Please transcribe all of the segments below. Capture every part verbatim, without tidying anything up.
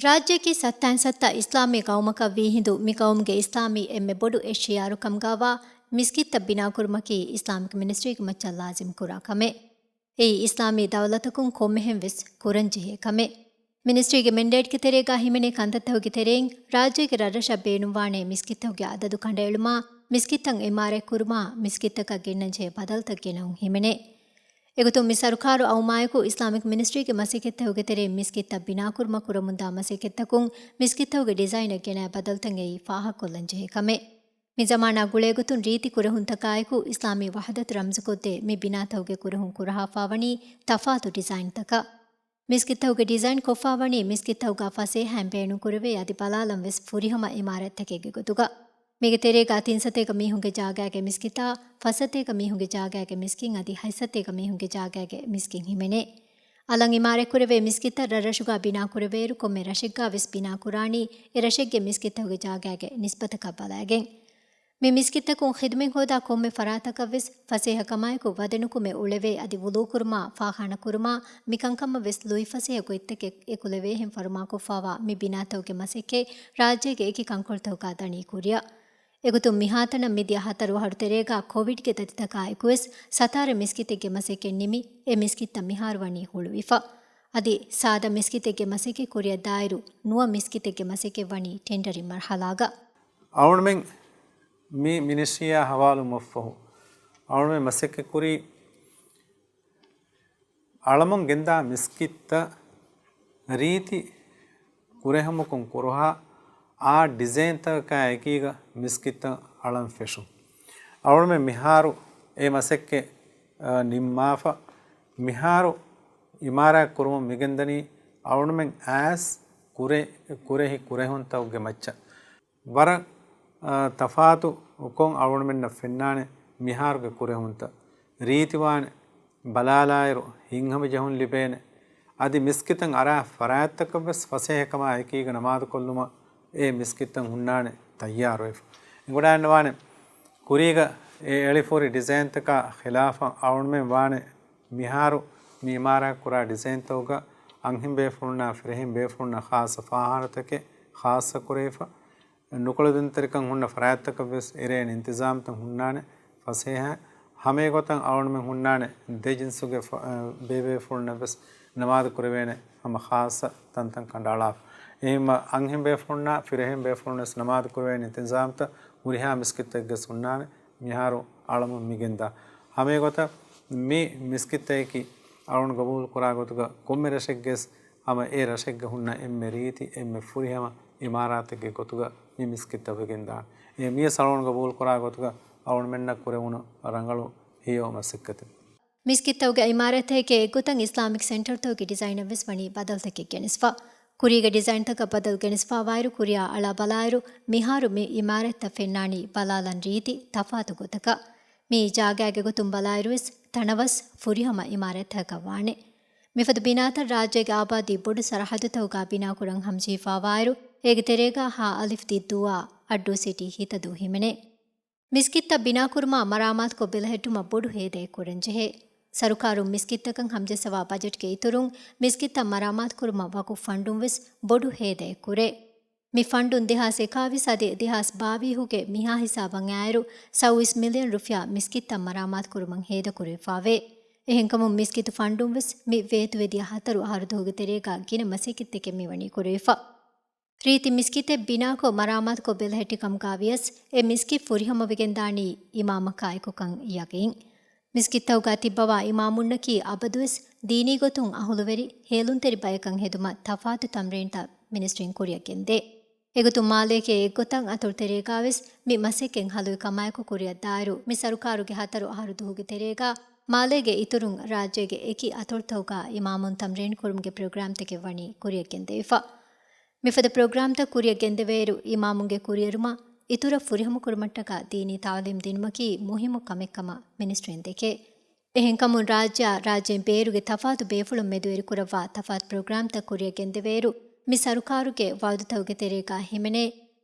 ރާއްޖެއަކީ ސައްތައިން ސައްތަ އިސްލާމީ ގައުމަކަށް ވީހިނދު، މި ގައުމުގެ އިސްލާމީ އެންމެ ބޮޑު އެއް ޝިއާރު ކަމުގާވާ މިސްކިތްތައް ބިނާކުރުމަކީ އިސްލާމިކް މިނިސްޓްރީގެ މައްޗަށް ލާޒިމް ކުރާ ކަމެއް. އެއީ އިސްލާމީ ދައުލަތަކުން ކޮންމެހެން ވެސް ކުރަންޖެހޭ ކަމެއް. މިނިސްޓްރީގެ މެންޑޭޓްގެ ތެރޭގާ ހިމެނޭ ކަންތައްތަކުގެ ތެރެއިން ރާއްޖޭގެ ރަށްރަށަށް ބޭނުންވާނޭ މިސްކިތްތަކުގެ އަދަދު ކަނޑައެޅުމާ، މިސްކިތްތައް އިމާރާތްކުރުމާ، މިސްކިތްތަކަށް ގެންނަންޖެހޭ ބަދަލުތައް ގެނައުން ހިމެނޭ. އެގޮތުން މި ސަރުކާރު އައުމާއެކު އިސްލާމިކް މިނިސްޓްރީގެ މަސައްކަތްތަކުގެ ތެރެއިން މިސްކިތްތައް ބިނާކުރުމަށް ކުރަމުންދާ މަސައްކަތްތަކުން މިސްކިތްތަކުގެ ޑިޒައިނަށް ގެނައި ބަދަލުތައް އެއީ ފާހަގަކޮށްލަންޖެހޭ ކަމެއް. މި ޒަމާނާ ގުޅޭގޮތުން ރީތި ކުރެހުންތަކާއެކު އިސްލާމީ ވަހްދަތު ރަމްޒުކޮށްދޭ މި ބިނާތަކުގެ ކުރެހުން ކުރަހާފާވަނީ ތަފާތު ޑިޒައިންތަކަށް. މިސްކިތްތަކުގެ ޑިޒައިން ކޮށްފާވަނީ މިސްކިތްތަކުގާ ފަސޭހައިން ބޭނުންކުރެވޭ އަދި ބަލާލަން ވެސް ފުރިހަމަ އިމާރާތްތަކެއްގެ ގޮތުގަ. މީގެ ތެރޭގާ ތިން ސަތޭކަ މީހުންގެ ޖާގައިގެ މިސްކިތާ، ފަސް ސަތޭކަ މީހުންގެ ޖާގައިގެ މިސްކިތް އަދި ހަތް ސަތޭކަ މީހުންގެ ޖާގައިގެ މިސްކިތް ހިމެނޭ. އަލަށް އިމާރާތްކުރެވޭ މިސްކިތްތައް ރަށްރަށުގާ ބިނާކުރެވޭއިރު ކޮންމެ ރަށެއްގާ ވެސް ބިނާކުރާނީ އެ ރަށެއްގެ މިސްކިތްތަކުގެ ޖާގައިގެ ނިސްބަތަކަށް ބަލައިގެން. މި މިސްކިތްތަކުން ޚިދުމަތް ހޯދާ ކޮންމެ ފަރާތަކަށް ވެސް ފަސޭހަކަމާއެކު ވަދެނުކުމެ އުޅެވޭ އަދި ވުޟޫކުރުމާ، ފާޚާނާ ކުރުމާ، މިކަންކަމަށް ވެސް ލުއިފަސޭހަ ގޮތްތަކެއް އެކުލެވޭހެން ފަރުމާކޮށްފާވާ މި ބިނާތަކުގެ މަސައްކަތް ރާއްޖޭގެ އެކި ކަންކޮޅުތަކުގާ ދަނީ ކުރިއަށް. އެގޮތުން މިހާތަނަށް މިދިޔަ ހަތަރު އަހަރު ތެރޭގާ ކޮވިޑްގެ ދަތިތަކާ އެކުވެސް ސަތާރަ މިސްކިތެއްގެ މަސައްކަތް ނިމި، އެ މިސްކިތްތައް މިހާރު ވަނީ ހުޅުވިފަ. އަދި ސާދަ މިސްކިތެއްގެ މަސައްކަތް ކުރިއަށް ދާއިރު، ނުވަ މިސްކިތެއްގެ މަސައްކަތް ވަނީ ޓެންޑަރިން މަރުހަލާގަ. އަޅުމެން މި މިނިސްޓްރީއާ ހަވާލުވުމަށްފަހު، އަޅުމެން މަސައްކަތްކުރީ އަޅަމުން ގެންދާ މިސްކިތްތައް ރީތި ކުރެހުމަކުން ކުރުހާ އާ ޑިޒައިންތަކާ އެކީގަ މިސްކިތްތައް އަޅަން ފެށުން. އަޅުމެން މިހާރު އެ މަސައްކަތް، އަ، ނިންމާފަ، މިހާރު އިމާރާތް ކުރުމުން މިގެންދަނީ އަޅުމެން އައިސް ކުރެ-، ކުރެހި ކުރެހުންތަކުގެ މައްޗަށް. ވަރަށް، އާ، ތަފާތު ކޮން އަޅުގަނޑުމެންނަށް ފެންނާނެ މިހާރުގެ ކުރެހުންތައް. ރީތިވާނެ ބަލާލާއިރު ހިތްހަމަޖެހުން ލިބޭނެ. އަދި މިސްކިތަށް އަރާ ފަރާތްތަކަށް ވެސް ފަސޭހަކަމާ އެކީގަ ނަމާދުކޮށްލުމަށް އެ މިސްކިތަށް ހުންނާނެ ތައްޔާރުވެފަ. އެނގިވަޑައިގަންނަވާނެ ކުރީގަ އެ އެޅިފަހުރި ޑިޒައިންތަކާ ޚިލާފަށް އަޅުގަނޑުމެން ވާނެ މިހާރު މި އިމާރާތް ކުރާ ޑިޒައިންތަކުގަ އަންހެން ބޭފުޅުންނާ ފިރިހެން ބޭފުޅުންނާ ޚާއްޞަ ފާޚާނާތަކެއް ޚާއްޞަ ކުރެވިފަ. ނުކުޅެދުންތެރިކަން ހުންނަ ފަރާތްތަކަށް ވެސް އެރޭން އިންތިޒާމްތައް ހުންނާނެ ފަސޭހަ. ހަމައެގޮތަށް އަޅުގަނޑުމެން ހުންނާނެ ދެ ޖިންސުގެ ފަ-، އަ، ބޭބޭފުޅުންނަށް ވެސް ނަމާދު ކުރެވޭނެ ހަމަ ޚާއްޞަ ތަންތަން ކަނޑައަޅާފަ. އެހެންމަ އަންހެން ބޭފުޅުންނާ ފިރިހެން ބޭފުޅުން ވެސް ނަމާދު ކުރެވޭނެ އިންތިޒާމްތައް ހުރިހާ މިސްކިތްތަކެއްގެ ވެސް ހުންނާނެ މިހާރު އަޅަމުން މިގެންދާ. ހަމައެގޮތަށް މި މިސްކިތްތަކަކީ އަޅުގަނޑު ގަބޫލު ކުރާ ގޮތުގަ ކޮންމެ ރަށެއްގެ ވެސް ހަމަ އެ ރަށެއްގަ ހުންނަ އެންމެ ރީތި، އެންމެ ފުރިހަމަ އިމާރާތެއްގެ ގޮތުގަ މި މިސްކިތްތައް ވެގެންދާނެ. އެ މިޔަސް އަޅުގަނޑު ގަބޫލު ކުރާ ގޮތުގަ އަޅުގަނޑުމެންނަށް ކުރެވުނު ރަނގަޅު ހެޔޮ މަސައްކަތެއް. މިސްކިތްތަކުގެ އިމާރާތްތަކެއް އެއްގޮތަށް އިސްލާމިކް ސެންޓަރތަކުގެ ޑިޒައިނަށް ވެސް ވަނީ ބަދަލުތަކެއް ގެނެސްފަ. ކުރީގެ ޑިޒައިންތަކަށް ބަދަލު ގެނެސްފާވާއިރު ކުރިއާ އަޅާ ބަލާއިރު މިހާރު މި އިމާރާތްތައް ފެންނާނީ ބަލާލަން ރީތި ތަފާތު ގޮތަކަށް. މިއީ ޖާގައިގެ ގޮތުން ބަލާއިރުވެސް ތަނަވަސް ފުރިހަމަ އިމާރާތްތަކަކަށް ވާނެ. މިފަދަ ބިނާތައް ރާއްޖޭގެ އާބާދީ ބޮޑު ސަރަހައްދުތަކުގާ ބިނާކުރަން ހަމަޖެހިފާވާއިރު، އޭގެ ތެރޭގާ ހަ އަލިފް ދިއްދޫއާ އައްޑޫ ސިޓީ ހިތަދޫ ހިމެނޭ. މިސްކިތްތައް ބިނާކުރުމާ މަރާމާތުކޮށް ބެލެހެއްޓުމަށް ބޮޑު ހޭދައެއް ކުރަންޖެހޭ. ސަރުކާރުން މިސްކިތްތަކަށް ހަމަޖެއްސަވާ ބަޖެޓްގެ އިތުރުން، މިސްކިތްތައް މަރާމާތުކުރުމަށް ވަޤުފް ފަންޑުން ވެސް ބޮޑު ހޭދައެއް ކުރޭ. މި ފަންޑުން ދެހާސް އެކާވީސް އަދި ދެހާސް ބާވީހުގެ މިހާ ހިސާބަށް އައިއިރު، ސައުވީސް މިލިއަން ރުފިޔާ މިސްކިތްތައް މަރާމާތުކުރުމަށް ހޭދަކުރެވިފާވޭ. އެހެންކަމުން މިސްކިތު ފަންޑުން ވެސް މި ވޭތުވެދިޔަ ހަތަރު އަހަރު ދުވަހުގެ ތެރޭގާ ގިނަ މަސައްކަތްތަކެއް މިވަނީ ކުރެވިފަ. ރީތި މިސްކިތެއް ބިނާކޮށް މަރާމާތުކޮށް ބެލެހެއްޓި ކަމުގާ ވިޔަސް، އެ މިސްކިތް ފުރިހަމަވެގެންދާނީ އިމާމަކާއެކުކަން ޔަގީން. މިސްކިތްތަކުގާ ތިއްބަވާ އިމާމުންނަކީ އަބަދުވެސް ދީނީ ގޮތުން އަހުލުވެރި، ހޭލުންތެރި ބަޔަކަށް ހެދުމަށް ތަފާތު ތަމްރީންތައް މިނިސްޓްރީން ކުރިއަށް ގެންދޭ. އެގޮތުން މާލޭގެ އެއްގޮތަށް އަތޮޅުތެރޭގާވެސް މި މަސައްކަތް ހަލުވި ކަމާއެކު ކުރިއަށް ދާއިރު، މި ސަރުކާރުގެ ހަތަރު އަހަރު ދުވަހުގެ ތެރޭގާ މާލޭގެ އިތުރުން ރާއްޖޭގެ އެކި އަތޮޅުތަކުގާ އިމާމުން ތަމްރީން ކުރުމުގެ ޕްރޮގްރާމްތަކެއް ވަނީ ކުރިއަށް ގެންދެވިފަ. މިފަދަ ޕްރޮގްރާމްތައް ކުރިއަށް ގެންދެވޭއިރު، އިމާމުންގެ ކުރިއެރުމަށް އިތުރަށް ފުރިހަމަކުރުމަށްޓަކާ ދީނީ ތަޢުލީމް ދިނުމަކީ މުހިއްމު ކަމެއްކަމަށް މިނިސްޓްރީން ދެކޭ. އެހެންކަމުން ރާއްޖެއާ ރާއްޖޭން ބޭރުގެ ތަފާތު ބޭފުޅުން މެދުވެރިކުރައްވާ ތަފާތު ޕްރޮގްރާމްތައް ކުރިއަށް ގެންދެވޭއިރު، މި ސަރުކާރުގެ ވަޢުދުތަކުގެ ތެރޭގާ ހިމެނޭ،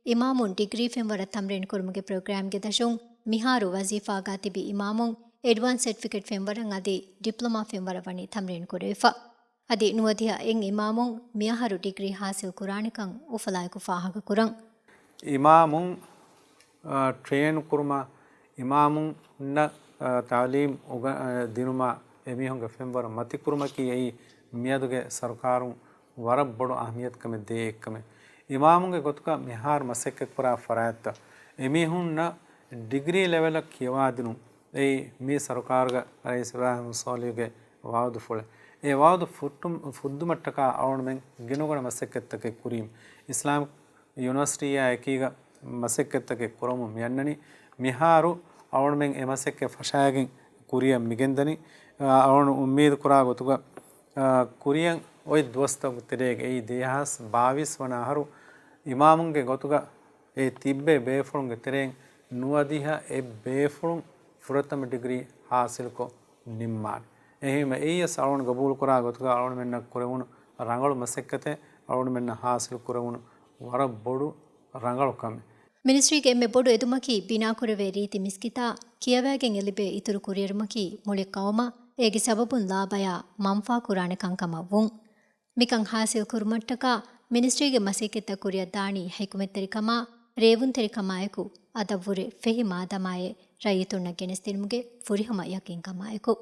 އިމާމުން ޑިގްރީ ފެންވަރަށް ތަމްރީން ކުރުމުގެ ޕްރޮގްރާމްގެ ދަށުން، މިހާރު ވަޒީފާގާ ތިބި އިމާމުން އެޑްވާންސް ސެޓްފިކެޓް ފެންވަރަށް އަދި ޑިޕްލޮމާ ފެންވަރަށް ވަނީ ތަމްރީން ކުރެވިފަ. އަދި ނުވަދިހަ އެއް އިމާމުން މިއަހަރު ޑިގްރީ ހާސިލް ކުރާނެކަން އުފަލާއެކު ފާހަގަކުރަން. އިމާމުން، އާ، ޓްރޭން ކުރުމަށް އިމާމުންނަށް، އާ، ތަޢުލީމް އުގަ-، އާ، ދިނުމަށް އެމީހުންގެ ފެންވަރު މަތިކުރުމަކީ އެއީ މިއަދުގެ ސަރުކާރުން ވަރަށް ބޮޑު އަހަމިޔަތުކަމެއް ދޭ އެއްކަމެއް. އިމާމުންގެ ގޮތުގަ މިހާރު މަސައްކަތްކުރާ ފަރާތްތައް އެމީހުންނަށް ޑިގްރީ ލެވެލަށް ކިޔަވާދިނުން އެއީ މި ސަރުކާރުގަ ރައީސް އިބްރާހިމް ސޯލިހުގެ ވަޢުދުފުޅެއް. އެ ވަޢުދު ފުއްޓު-، ފުއްދުމަށްޓަކާ އަޅުގަނޑުމެން ގިނަގުނަ މަސައްކަތްތަކެއް ކުރީމް. އިސްލާމިކް ޔުނިވަރސިޓީއާ އެކީގަ މަސައްކަތްތަކެއް ކުރަމުން މިއަންނަނީ. މިހާރު އަޅުގަނޑުމެން އެ މަސައްކަތް ފަށާގެން ކުރިއަށް މިގެންދަނީ. އަޅުގަނޑު އުއްމީދު ކުރާ ގޮތުގަ، އާ، ކުރިއަށް އޮތް ދުވަސްތަކުގެ ތެރޭގައި ދެހާސް ބާވީސް ވަނަ އަހަރު އިމާމުންގެ ގޮތުގަ އެ ތިއްބެވި ބޭފުޅުންގެ ތެރެއިން ނުވަދިހަ އެއް ބޭފުޅުން ފުރަތަމަ ޑިގްރީ ހާސިލްކޮށް ނިންމާނެ. އެހެންވެ، އެއީވެސް އަޅުގަނޑު ގަބޫލުކުރާ ގޮތުގަ އަޅުގަނޑުމެންނަށް ކުރެވުނު ރަނގަޅު މަސައްކަތެއް، އަޅުގަނޑުމެންނަށް ހާސިލް ކުރެވުނު ވަރަށް ބޮޑު ރަނގަޅު ކަމެއް. މިނިސްޓްރީގެ އެންމެ ބޮޑު އެދުމަކީ ބިނާކުރެވޭ ރީތި މިސްކިތާ ކިޔަވައިގެން އެ ލިބޭ އިތުރު ކުރިއެރުމަކީ މުޅި ޤައުމަށް އޭގެ ސަބަބުން ލާބަޔާ މަންފާ ކުރާނެ ކަންކަމަށް ވުން. މިކަން ހާސިލް ކުރުމަށްޓަކާ މިނިސްޓްރީގެ މަސައްކަތްތައް ކުރިއަށް ދާނީ ޙިކުމަތްތެރިކަމާ، ރޭވުންތެރިކަމާއެކު، އަދަށްވުރެ ފެހި މާދަމާއެއް ރައްޔިތުންނަށް ގެނެސްދިނުމުގެ ފުރިހަމަ ޔަޤީންކަމާއެކު.